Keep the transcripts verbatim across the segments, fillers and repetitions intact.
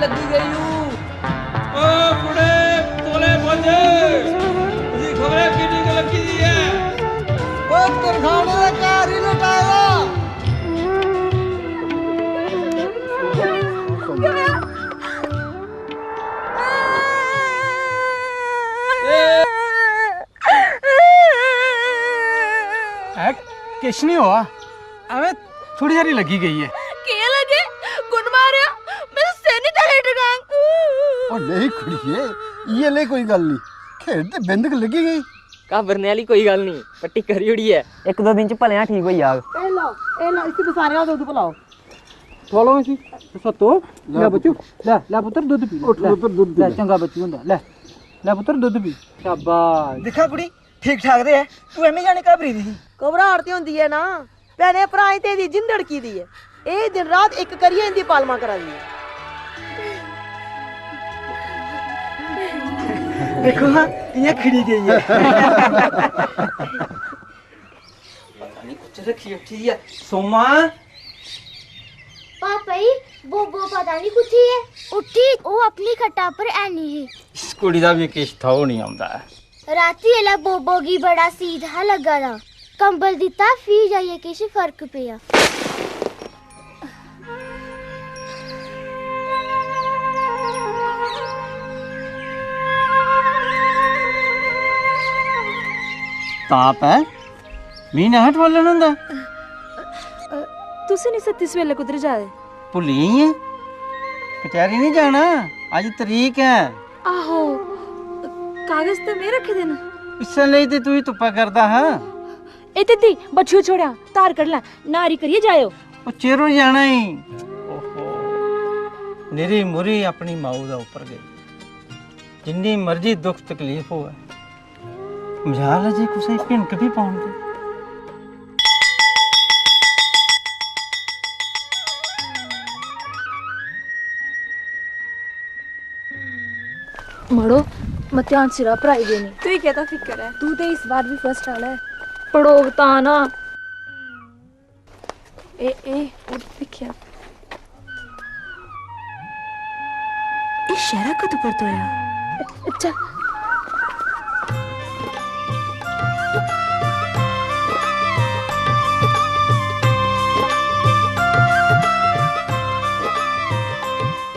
लगी गई हूँ। ओ कुड़े, तोले बोझ, तुझी खबरें किन्नी क लगी दी है। ओ तरखाने दा घर ही लुटाया। ऐ, किश निं होआ, ऐवें थोड़ी हारी लग्गी गेई ऐ। केह् लग्गे? गुण मारेआ? मेरा सिर निं चले टकांग। ओ नेईं कुड़िये, इ'यै लेई कोई गल्ल निं, खेड ते बिंद क लग्गी गेई। घाबरने आह्ली कोई गल्ल निं, पट्टी करी ओड़ी ऐ। इक दो दिन च भलेआं ठीक होई जाग। ए लाओ, ए लाओ, इसी बसारेआ दुद्ध पलाओ। ठुआलो इसी। सत्तो, लै लै बच्चू, पुत्तर। लै, लै पुत्तर दुद्ध पी, उठ लै। पुत्तर दुद्ध पी लै, लै। चंगा बच्चू होंदा, लै। लै पुत्तर दुद्ध पी। शाबाश। दिक्खा कुड़ी, ठीक ठाक ते ऐ, तू एह्‌में जाने घबरी दी ही। घबराहट ते होंदी ऐ ना, भैने भ्राएं ते एह्‌दी जिंद अड़की दी ऐ। एह् दिन रात इक करियै इं'दी पालमा करा दी ऐ। दिक्खो हां, इ'यां खिड़ी गेई ऐ। पता निं कुत्थै रक्खी बैठी ऐ। सोमा। पापा जी, बोबो पता निं कुत्थै ऐ। उठी, ओह् अपनी खट्टा पर है निं ही। इस कुड़ी दा बी किश थौह् निं औंदा ऐ। रातीं बेल्लै बोबो गी बड़ा सीत हा लग्गा दा। कंबल दित्ता, फ्ही जाइयै किश फर्क पेआ। ताप ऐ? मी नेहा ठुआलन होंदा। अ, तुस इन्नी सत्ती सवेले कुद्धर जा दे? भुल्ली गेई ऐं? कचैह्‌री निं जाना? अज्ज तरीक ऐ। आहो, कागज ते में रक्खे दे न। इस्सै लेई ते तुगी तुप्पा करदा हा। ए दीदी, बच्छू छोड़ेआ, धार कड्ढ लै, न्हारी करियै जाएओ। ओ चिर होई जाना ई। ओहो, निरी मुरी अपनी माऊ दा उप्पर गई। जिन्नी मर्जी दुख तकलीफ होऐ, मजाल ऐ जे कुसै गी भिनक बी पौन दे। मड़ो, मतेआन सिरा पर आई गेई। तुई केह्दा फिकर ऐ? तू ते इस बार बी फर्स्ट आना ऐ। पढ़ोग तां ना। ए, ए, उठ दिक्खेआ। एह् शैह्‌रा कदूं परतोआ? चल।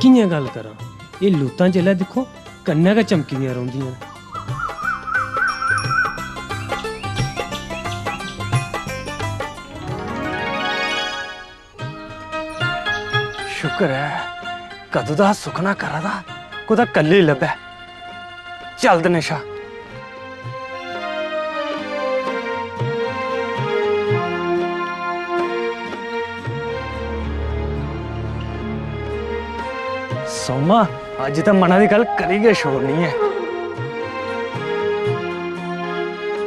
कि'यां गल्ल करां? एह् लूतां जिसलै दिक्खो, कन्नै गै चमकी दियां रौंह्दियां न। शुक्र ऐ, कदूं दा सुखना करा दा, कुतै कल्ली लब्भै। चल दिनेशा। सोमा, अज्ज ते मना दी गल्ल करी गै छोड़नी ऐ।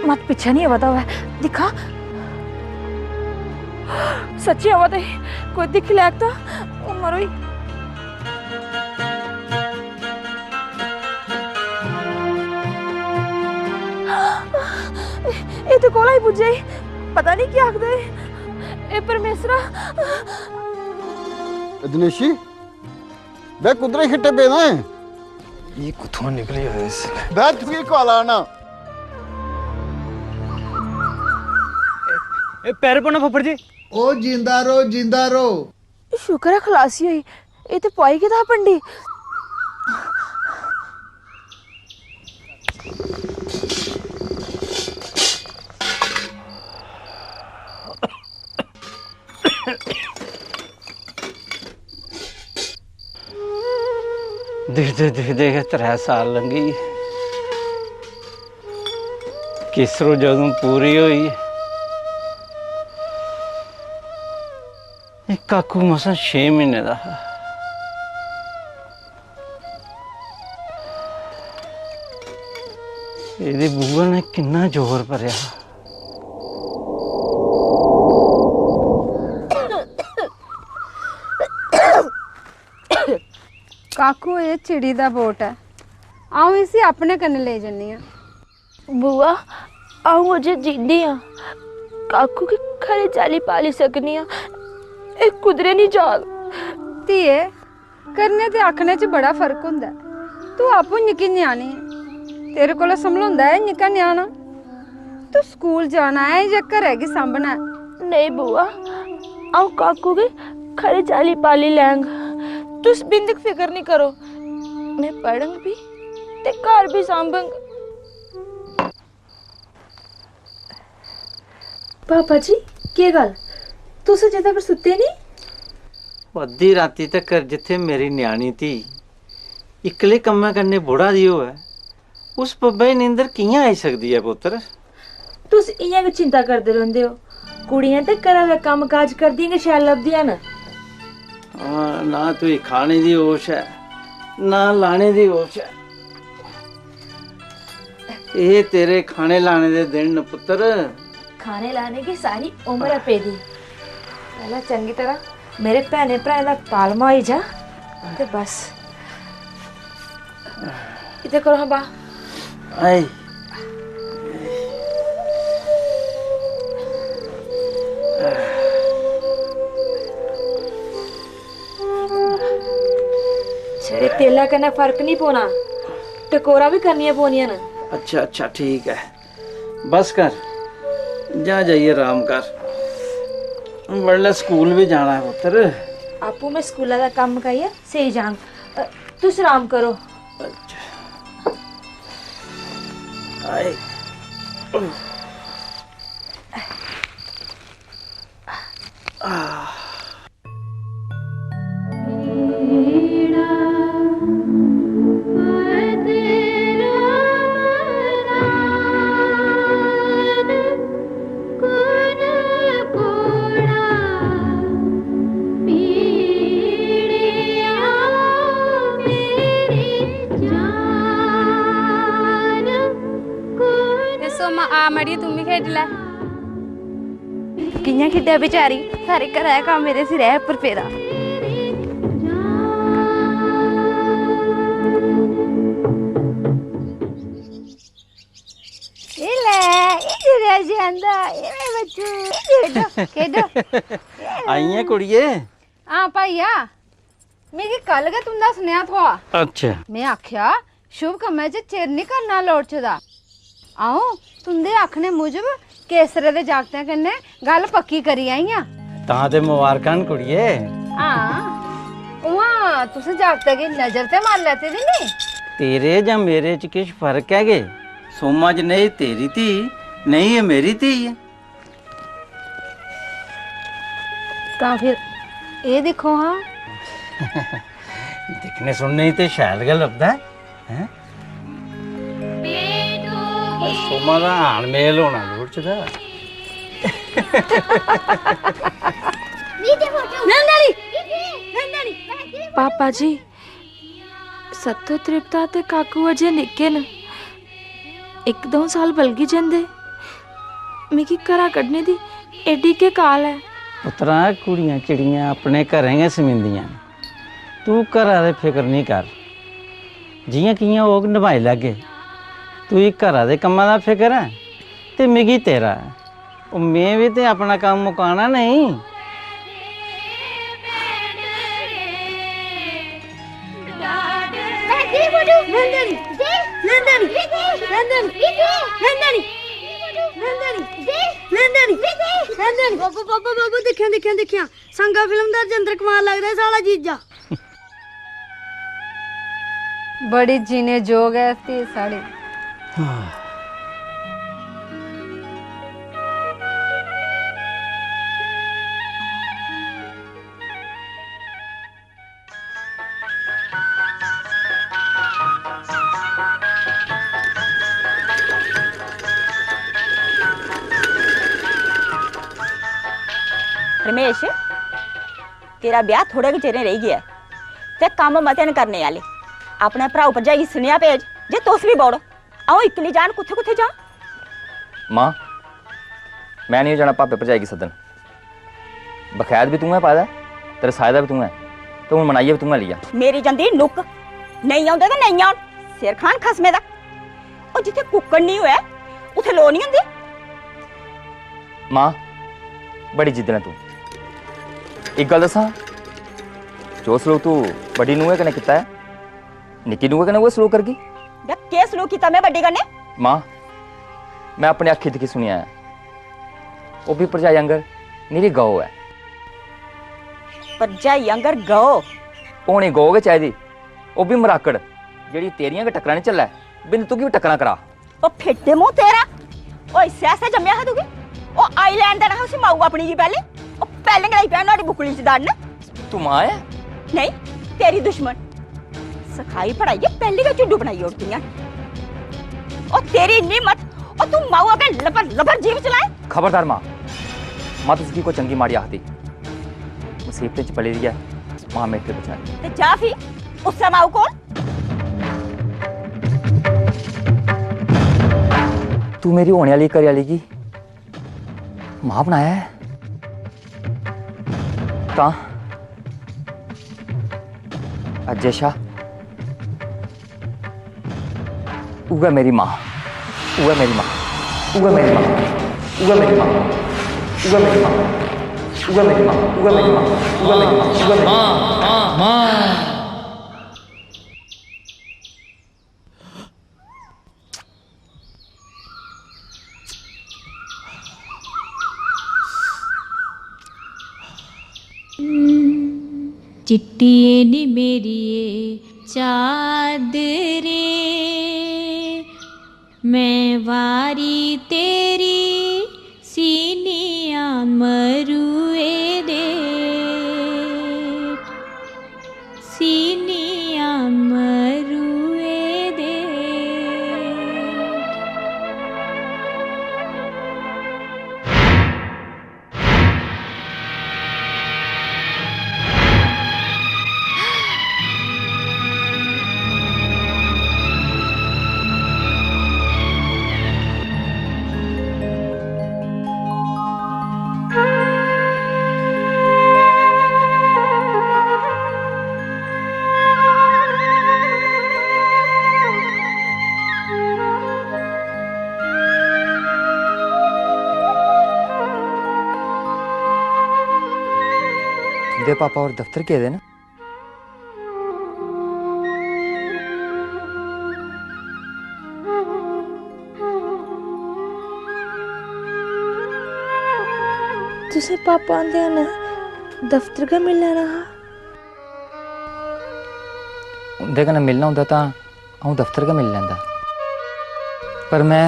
मत पिच्छें निं आवा दा होऐ, दिक्खा। सच्ची आवा दे, कोई दिक्खी लैग तां। उमर होई। एह् ते कोला ही पुज्जे, पता निं केह् आखदे। ए परमेसरा। ए दिनेशी, बे कुद्धरै खिट्टे पेदा ऐं? एह् कुत्थुआं निकली आए इसलै? बे तुगी काला ना। ए, पैर पौना फुफ्फड़ जी। ओ जींदा रो, जींदा रो। शुकर ऐ खलासी होई, एह् ते पोआई गेदा हा पंडी। दिखदे दिखदे गै त्रै साल लंघी गे। किसरो जदूं पूरी होई, एह् काकू मसां छे म्हीने दा हा। एह्दी बुआ ने किन्ना जोर भरेआ हा। काकू, एह् चिड़ी दा बोट ऐ, अ'ऊं इसी अपने कन्नै लेई जन्नी आं। बुआ, अ'ऊं अजें जींदी आं, काकू गी खरी चाल्ली पाली सकनी आं, एह् कुदरै निं जाग। धिये, करने ते आखने च बड़ा फर्क होंदा ऐ। तू आपूं निक्की ञ्याणी ऐ, तेरे कोला संभलोंदा ऐ निक्का ञ्याणा? तू स्कूल जाना ऐ जां घरै गी सांभना ऐ? नेईं बुआ, अ'ऊं काकू गी खरी चाल्ली पाली लैंग। तुस बिंद क फिकर निं करो, में पढ़ङ बी ते घर बी सांभङ। पापा जी, केह् गल्ल? तुस अजें तगर सुत्ते निं? ओह् अद्धी रातीं तगर जित्थै मेरी ञ्याणी धी इक्कले कम्मै कन्नै बुढ़ा दी होऐ, उस बब्बै गी नींदर कि'यां आई सकदी ऐ, पुत्तर? तुस इ'यां गै चिंता करदे रौंह्दे ओ। कुड़ियां ते घरा दा कम्म-काज करदियां गै शैल लभदियां न। हां, ना तुगी खाने दी होश ऐ, ना लाने दी होश ऐ। एह् तेरे खाने लाने दे दिन न, पुत्तर। खाने लाने गी सारी उम्र ऐ पेदी। पैह्लें चंगी तरह मेरे भैनें भ्राएं दा पालमा होई जा, ते बस। इत्थै करो हां बा। आई। छड़े तेलै कन्नै फर्क निं पौना, टकोरां बी करनियां पौनियां न। अच्छा, अच्छा, ठीक ऐ। बस कर, जा जाइयै आराम कर। बडलै स्कूल बी जाना ऐ, पुत्तर। आपूं में स्कूला दा कम्म मकाइयै सेई जाङ। अ, तुस आराम करो। अच्छा। आए। आह। ए सोमा, आ मड़िये, तू बी खेढ लै। कि'यां खेढै बेचारी, सारे घरै दा कम्म मेरे सिरै उप्पर पेदा। एह् लै, एह् जेह्ड़ा जे आंदा, एह् मेरे बच्चू, एह् खेढो, खेढो। आइयां कुड़िये? हां भाइया, मिगी कल गै तुं'दा सनेहा थ्होआ। अच्छा। में आखेआ, शुभ कम्मै च चिर निं करना लोड़चदा। अ'ऊं तुं'दे आखने मूजब केसरै दे जागतै कन्नै गल्ल पक्की करी आई आं। तां ते मबारखां न कुड़िये। हां, उ'आं तुसें जागतै गी नजर ते मारी लैती दी नी? तेरे जां मेरे च किश फर्क ऐ के? सोमा जनेही तेरी धी, नेईं एह् मेरी धी ऐ। तां फिर एह् दिक्खो हां। दिक्खने सुनने गी ते शैल गै लभदा ऐ, हैं? सोमा दा हान मेल होना लोड़चदा। नंदनी! नंदनी! पापा जी, सत्तो त्रिप्ता ते काकू अजें निक्के न। इक द'ऊं साल बलगी जंदे। मिगी घरा कड्ढने दी एड्डी केह् काह्ल ऐ? पुत्तरा, कुड़ियां चिड़ियां अपने घरें गै समिंदियां न। तूं घरा दे फिकर निं कर, जि'यां कि'यां होग नभाई लैगे। तुगी घरा दे कम्मा दा फिकर ऐ ते मिगी तेरा ऐ। ओह्, में बी ते अपना कम्म मुकाना नेईं। नंदनी, नंदनी, नंदनी, नंदनी, नंदनी, नंदनी, नंदनी। बाबू, बाबू, बाबू, दिक्खेआं, दिक्खेआं, दिक्खेआं। संगा फिल्म दा रजिंदर कुमार लगदा ऐ साढ़ा जीजा। बड़ी जीने जोग ऐ धी साढ़ी। रमेश, तेरा ब्याह थोड़े गै चिरें रेही गेआ ऐ। ते कम्म मते न करने आह्ले। अपने भ्राऊ भरजाई गी सनेहा भेज जे तुस बी बौड़ो। अ'ऊं इक्कली जान कुत्थै कुत्थै जां? मां, में निं जाना भापे भरजाई गी सद्दन। बखैत बी तूं गै पाए दा, ते रसाए दा बी तूं गै, ते हून मनाइयै बी तूं गै लेई जा। मेरी जंदी नुक्क, नेईं औंदे ते नेईं औन, सिर खान खसमे दा। ओह्, जित्थै कुक्कड़ निं होऐ, उत्थै लोऽ निं होंदी। मां, बड़ी जिद्दन ऐ तूं। इक गल्ल दस्सां, जो सलूक तू बड्डी नूंहै कन्नै कीता ऐ, निक्की नूंहै कन्नै उ'ऐ सलूक करगी। बे, केह् सलूक कीता में बड्डी कन्नै? मां, में अपनी अक्खीं दिक्खी सुनेआ ऐ, ओह् बी भरजाई आंगर निरी गौ ऐ। भरजाई आंगर गौ? होनी गौ गै चाहिदी, ओह् बी मराकड़, जेह्ड़ी तेरियां गै टक्करां निं झल्लै, बिंद तुगी बी टक्करां करा। ओ फिट्टे मूंह तेरा, ओ इस्सै आस्तै जम्मेआ हा तुगी? ओ आई लैन देना हा उसी माऊ अपनी गी पैह्लें। ओ पैह्लें गै लगी पेआ नुहाड़ी बुकली च दड़न। तू मां ऐ? नेईं, तेरी दुश्मन। सखाई पढ़ाइयै पैह्लें गै झुड्डू बनाई ओड़दियां। ओ तेरी इन्नी हिम्मत, ओ तू माऊ अग्गें लबर लबर जीभ चलाए। खबरदार मां, मत उसगी कोई चंगी माड़ी आखदी। मुसीबतें च पली दी ऐ, मां मेरे बचाई। ते जा फ्ही, उस्सै माऊ कोल। तू मेरी होने आह्ली घरै आह्ली गी मां बनाया ऐ, तां अज्जै शा उ'ऐ मेरी मां, उ'ऐ मेरी मां, उ'ऐ मेरी मां, उ'ऐ मेरी मां, उ'ऐ मेरी मां, उ'ऐ मेरी मां, उ'ऐ मेरी मां, उ'ऐ मेरी मां, उ'ऐ मेरी मां। मां, मां, मां। चिट्टिए नी मेरिए चादरे, मैं वारी तेरी सीनिया मरुए दे, सीनिया मरुए दे। तुं'दे पापा होर दफ्तर गेदे न? तुसें पापा हुंदे कन्नै दफ्तर गै मिली लैना हा। उं'दे कन्नै मिलना होंदा तां अ'ऊं दफ्तर गै मिली लैंदा, पर में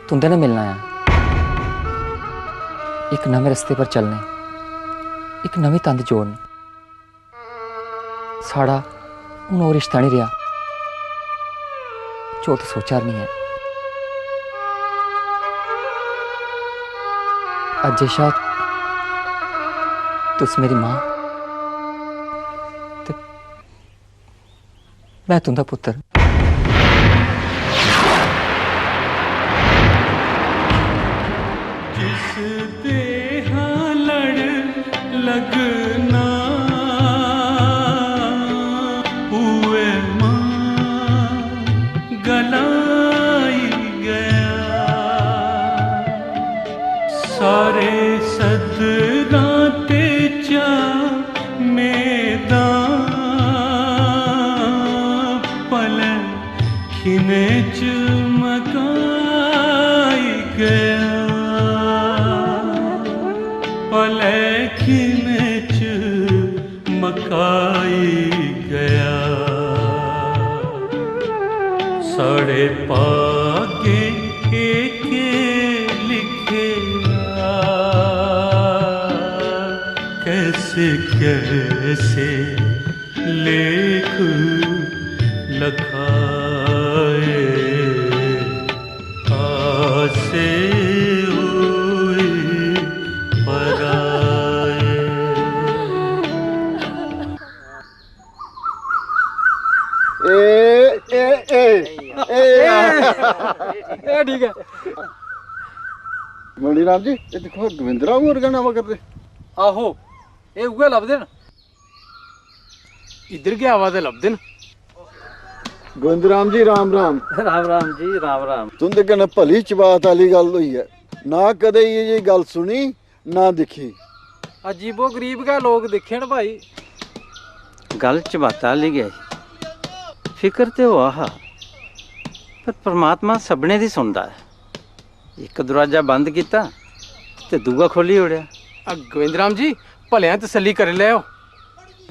तुं'दे नै मिलना ऐ। इक नमें रस्ते पर चलने, इक नमीं तंद जोड़ने। साढ़ा हून ओह् रिश्ता निं रेहा, जो तूं सोचा 'रनी ऐं। अज्जै शा तुस मेरी मां ते में तुं'दा पुत्तर। जिस देहा लड़ लगना, उए मां गलाई गया। सारे सदरां ते चा मेदां पलै खिने च मकाई गया, पलै खिने च मकाई गया। साढ़े भागें एह् केह् लिखेआ, कैसे कैसे लेख लखाए, आसे होए पराए। ए ए ए ए ए ठीक ऐ। मणिराम जी, एह् दिक्खो, गोविंद राम होर गै आवा करदे। आहो, एह् उ'ऐ लभदे न। इद्धर गै आवा दे लभदे न। गोविंद राम जी, राम राम। राम राम जी, राम राम। तुं'दे कन्नै भली चबात आह्ली गल्ल होई ऐ। ना कदें इ'यै जेही गल्ल सुनी, ना दिक्खी। अजीबो गरीब गै लोक दिक्खे न भाई। गल्ल चबाता आह्ली गै ही। फिकर ते होआ हा, पर परमात्मा सभनें दी सुनदा ऐ। इक दरोआजा बंद कीता ते दूआ खोह्ल्ली ओड़ेआ। अ, गोविंद राम जी, भलेआं तसल्ली करी लैओ।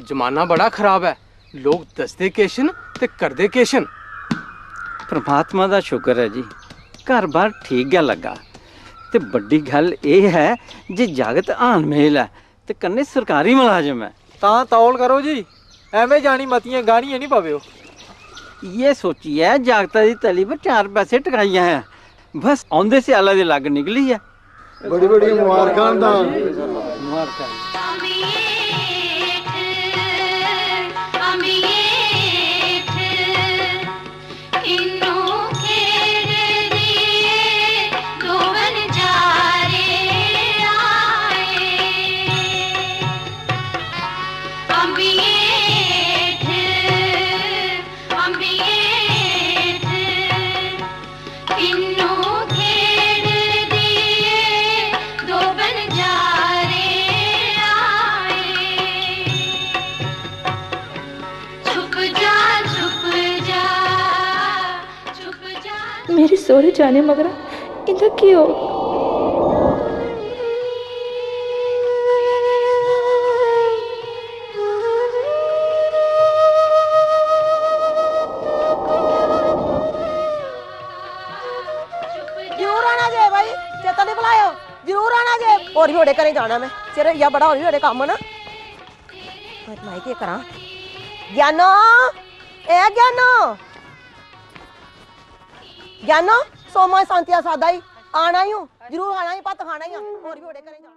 जमाना बड़ा खराब ऐ, लोक दसदे किश न ते करदे किश न। परमात्मा दा शुकर ऐ जी, घर-बार ठीक गै लग्गा। ते बड्डी गल्ल एह् ऐ जे जागत हान मेल ऐ ते कन्नै सरकारी मलाजम ऐ। तां तौल करो जी, ऐवें जानी मतियें गाह्‌नियें निं पवेओ। इ'यै सोचियै जागता दी तली पर चार पैसे टकाई आया। बस औंदे स्याला दी लग्ग निकली ऐ। बड़ी बड़ी मुबारकां न तां। मेरे सौह्रे जाने मगरा इं'दा केह् होग? जरूर आना जे भाई, चेता निं भुलाएओ, जरूर आना जे। होर बी बड़े घरें जाना में, चिर होई गेआ बड़ा, होर बी बड़े कम्म न। पर में केह् करां? ज्ञानो, ए ज्ञानो, ज्ञानो, सोमा सांतिया सादा ही, आना ही हूं, जरूर आना ही, भत्त खाना ही आ, होर बी बड़े घरें जाना।